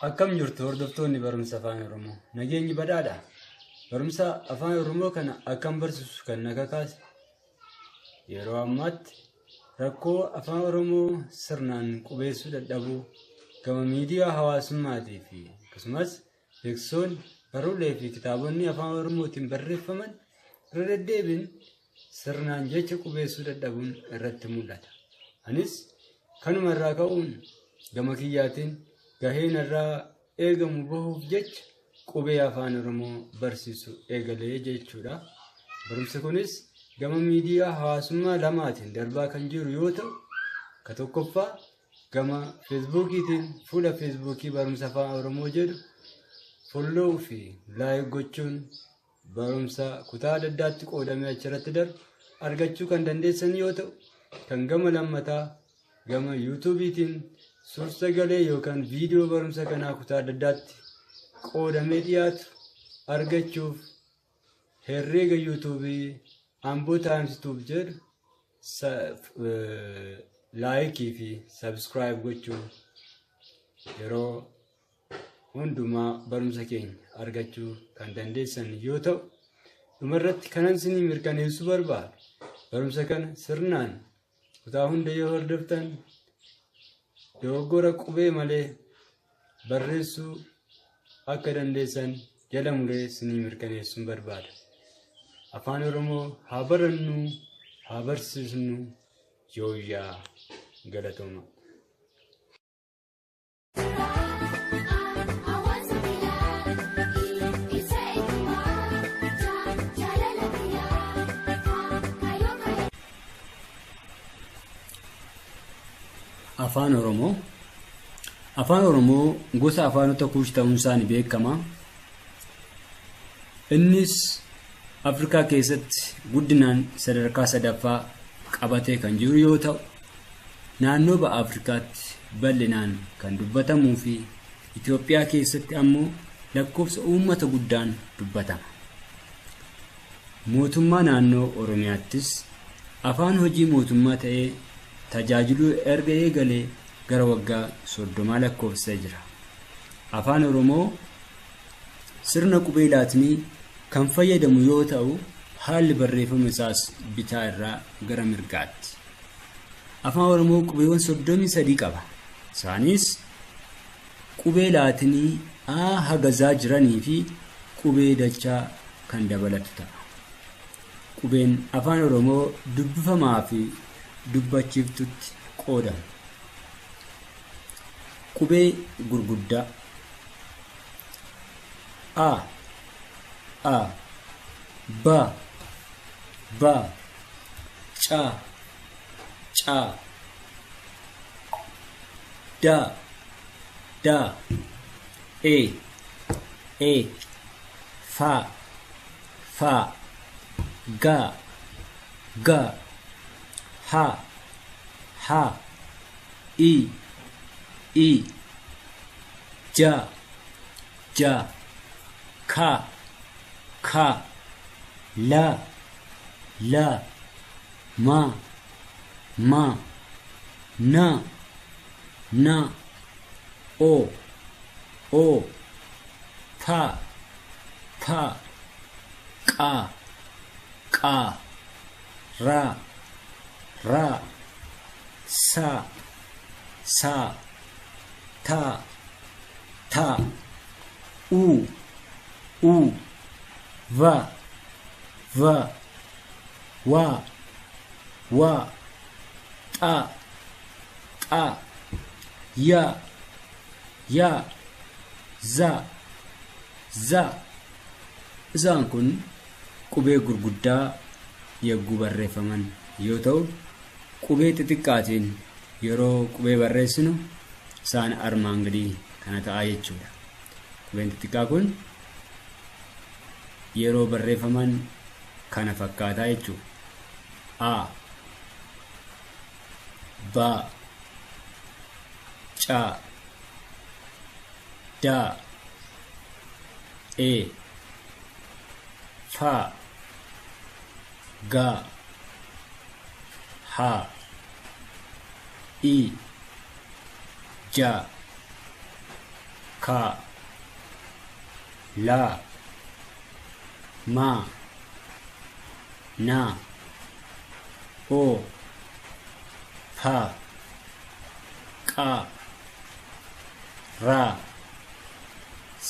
Akkam jirtu hordoftoonni barumsa Afaan Oromoo? Nageenyi badhaadha. Barumsa Afaan Oromoo kana akkam barsiisu kan na kakaase yeroo ammaatti rakkoo Afaan Oromoo sirnaan qubeessuu dadhabuu gama miidiyaa hawaasummaatii fi akkasumas beeksisoonni barruulee fi kitaabonni Afaan Oromootiin barreeffaman irra deddeebiin sirnaan jecha qubeessuu dadhabuun irratti mul'ata. Anis kanuma irraa ka'uun gama kiyyaatiin gaheen irraa eegamu bahuuf jecha qubee Afaan Oromoo barsiisu eegalee jechuudha. Barumsi kunis gama miidiyaa hawaasummaa lamaatiin darbaa kan jiru yoo ta'u, ka tokkoffaa gama feesbuukiitiin fuula feesbuukii barumsa Afaan Oromoo jedhu follow fi like gochuun barumsa kutaa adda addaatti qoodamee achirratti darbu argachuu kan dandeessan yoo ta'u, kan gama lammataa gama yuutuubiitiin suur-sagalee yookaan viidiyoo barumsa kanaa kutaa adda addaatti qoodamee dhiyaatu argachuuf herreega yuutuubii Amboo Times Tube jedhu like fi subscribe gochuun yeroo hundumaa barumsa keenya argachuu kan dandeessan yoo ta'u, dhumarratti kanan isinii mirkaneessuu barbaadu barumsa kana sirnaan kutaa hunda yoo hordoftan dogoggora qubee malee barreessuu akka dandeessan jala muree isinii mirkaneessuun barbaada. Afaan Oromoo haa barannu, haa barsiisnu, yooyyaa galatooma. Hawaasa biyyaa ibsa eenyummaa jaalala biyyaa kaayyoo kaayyoo. Afaan Oromoo. Afaan Oromoo gosa afaanota kuush ta'uun isaa ni beekama. Innis Afrikaa keessatti guddinaan sadarkaa sadaffaa qabatee kan jiru yoo ta'u, naannoo ba'a Afrikaatti bal'inaan kan dubbatamuu fi Itoophiyaa keessatti ammoo lakkoofsa uummata guddaan dubbatama. Mootummaa naannoo Oromiyaattis afaan hojii mootummaa ta'ee tajaajiluu erga eegalee gara waggaa 30 lakkoofsisee jira. Afaan Oromoo sirna qubee Laatinii kan fayyadamu yoo ta'u, haalli barreeffama isaas bitaa irraa gara mirgaatti. Afaan Oromoo qubeewwan 33 qaba. Isaanis qubee Laatinii A haga Z jiranii fi qubee dachaa kan dabalatu ta'a. Qubeen Afaan Oromoo dubbifamaa fi dubbachiiftutti qoodamu. Qubee gurguddaa A A B B C C D D E E F F G G H H I I J J K K L L M M N N O O P P Q Q R R S S T T U U V V W W X X Y Y Z Z. Isaan kun qubee gurguddaa yagguu barreeffaman yoo ta'u, qubee xixiqqaatiin yeroo qubee barreessinu isaan armaan gadii kana ta'a jechuudha. Qubeen xixiqqaa kun yeroo barreeffaman kana fakkaataa jechuudha. A B C D E F G H I J K Ka, La, Ma, Na, O, Pa, Qa, Ra,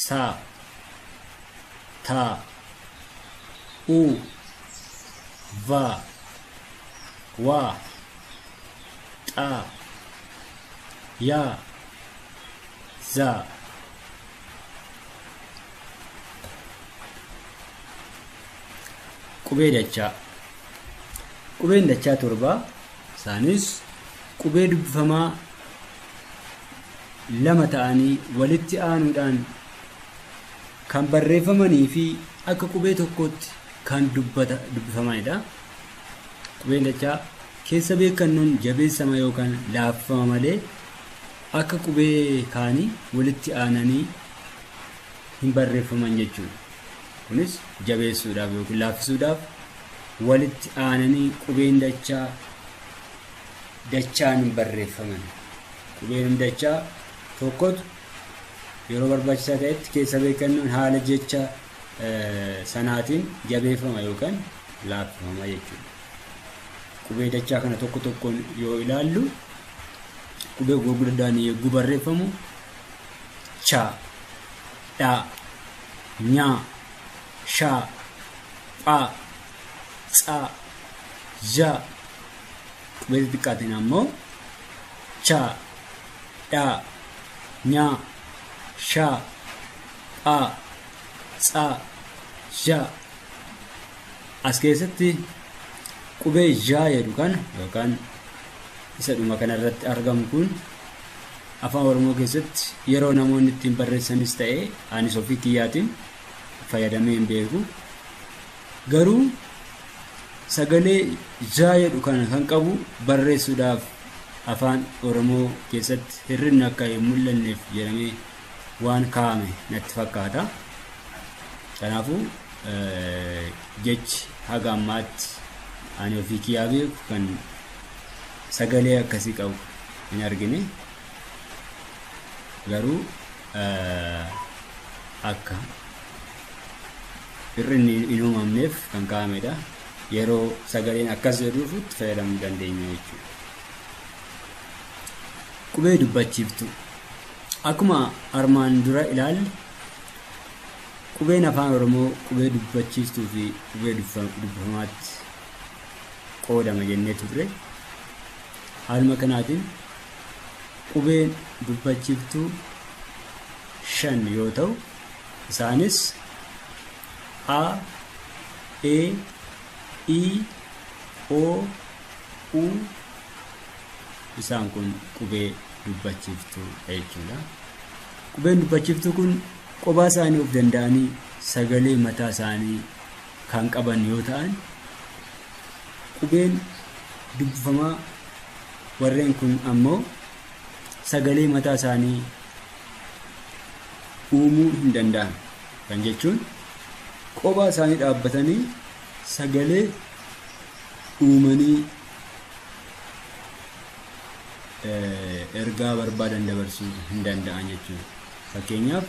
Sa, Ta, U, Va, Wa, Ta, Ya, Za. Qubee dachaa. Qubeen dachaa torba. Isaanis qubee dubbifamaa lama ta'anii walitti aanuudhaan kan barreeffamanii fi akka qubee tokkootti kan dubbifamanidha. Qubeen dachaa keessa beekannoon jabeessama yookaan laaffama malee akka qubee kaanii walitti aananii hin barreeffaman jechuudha. Kunis jabeessuudhaaf yookiin laaffisuudhaaf walitti aananii qubeen dachaa dachaan hin barreeffaman. Qubeen dachaa tokkotu yeroo barbaachisaa ta'etti keessa beekannoon haala jecha sanaatiin jabeeffama yookaan laaffifama jechuudha. Qubee dachaa kana tokko tokkoon yoo ilaallu qubee gurguddaan yogguu barreeffamu cha, dha, nya, sha, pha, tsa, ja. Qubee xixiqqaatiin ammoo cha, dha, nya, sha, pha, tsa, ja. As keessatti qubee ja jedhu kana yookaan isa dhuma kanarratti argamu kun afaan Oromoo keessatti yeroo namoonni ittiin barreessanis ta'ee anis ofii kiyyaatiin fayyadamee hin beeku. Garuu sagalee ja jedhu kana kan qabu barreessuudhaaf afaan Oromoo keessatti hir'inni akka hin mul'anneef jedhamee waan kaa'ame natti fakkaata. Kanaafuu jechi haga ammaatti ani ofii kiyyaa beeku kan sagalee akkasii qabu hin argine. Garuu akka hir'inni hin uumamneef kan kaa'amedha. Yeroo sagaleen akkas jedhuuf itti fayyadamuu dandeenya jechuudha. Qubee dubbachiiftuu. Akkuma armaan dura ilaalle qubeen afaan Oromoo qubee dubbachiistuu fi qubee dubbifamaatti qoodama jennee turre. Haaluma kanaatiin qubeen dubbachiiftuu 5 yoo ta'u isaanis A, E, I, O, U. Isaan kun qubee dubbachiiftuu jechuudha. Qubeen dubbachiiftuu kun kophaa isaanii of danda'anii sagalee mataa isaanii kan qaban yoo ta'an qubeen dubbifamaa warreen kun ammoo sagalee mataa isaanii uumuu hin danda'an. Kan jechuun kophaa isaanii dhaabbatanii sagalee uumanii ergaa barbaadan dabarsuu hin danda'an jechuudha. Fakkeenyaaf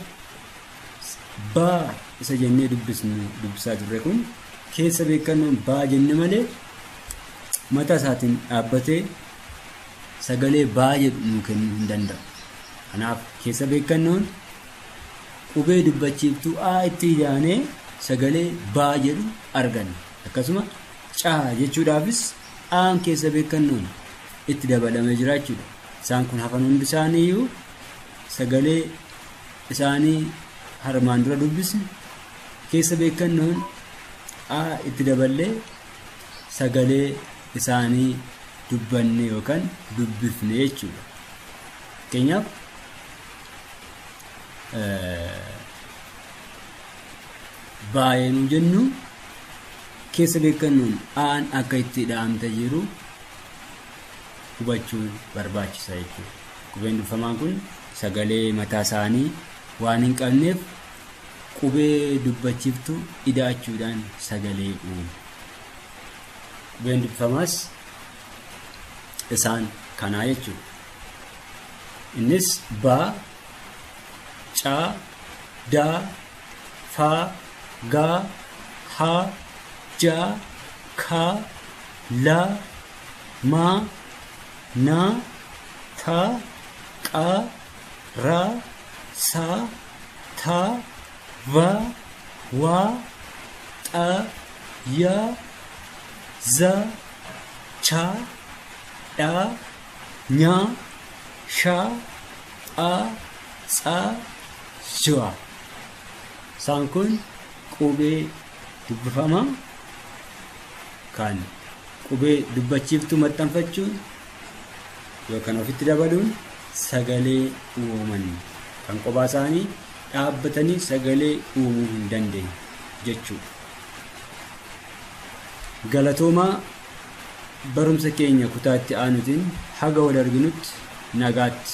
baa isa jennee dubbisaa turre kun keessa beekannoon baa jenne malee mataa isaatiin dhaabbatee sagalee baa jedhu nuu kennuu hin danda'u. Kanaaf keessa beekannoon qubee dubbachiiftuu A itti ijaanee sagalee baa jedhu arganna. Akkasuma caa jechuudhaafis A'n keessa beekannoon itti dabalamee jira jechuudha. Isaan kun hafan hundi isaaniiyyuu sagalee isaanii harmaan dura dubbisne keessa beekannoon A itti daballee sagalee isaanii dubbanne yookaan dubbifne jechuudha. Fakkeenyaaf baay'ee nu jennu keessa beekannoon A'n akka itti dha'amte jiru hubachuun barbaachisa jechuudha. Qubeen dubbifamaan kun sagalee mataa isaanii waan hin qabneef qubee dubbachiiftuu ida'achuudhaan sagalee uumu. Qubeen dubbifamaas isaan kanaa jechuudha. Innis ba, C, D, F, G, H, J, K, L, M, N, T, Q, R, S, T, V, W, X, Y, Z, Ch, Dh, Ñ, Sh, X, Ts, Zh. Isaan kun qubee dubbifamaa kan qubee dubbachiiftuu maxxanfachuun yookaan ofitti dabaluun sagalee uuman kan kophaa isaanii dhaabbatanii sagalee uumuu hin dandeenye jechuudha. Galatoomaa, barumsa keenya kutaa itti aanutiin haga wal arginutti nagaatti.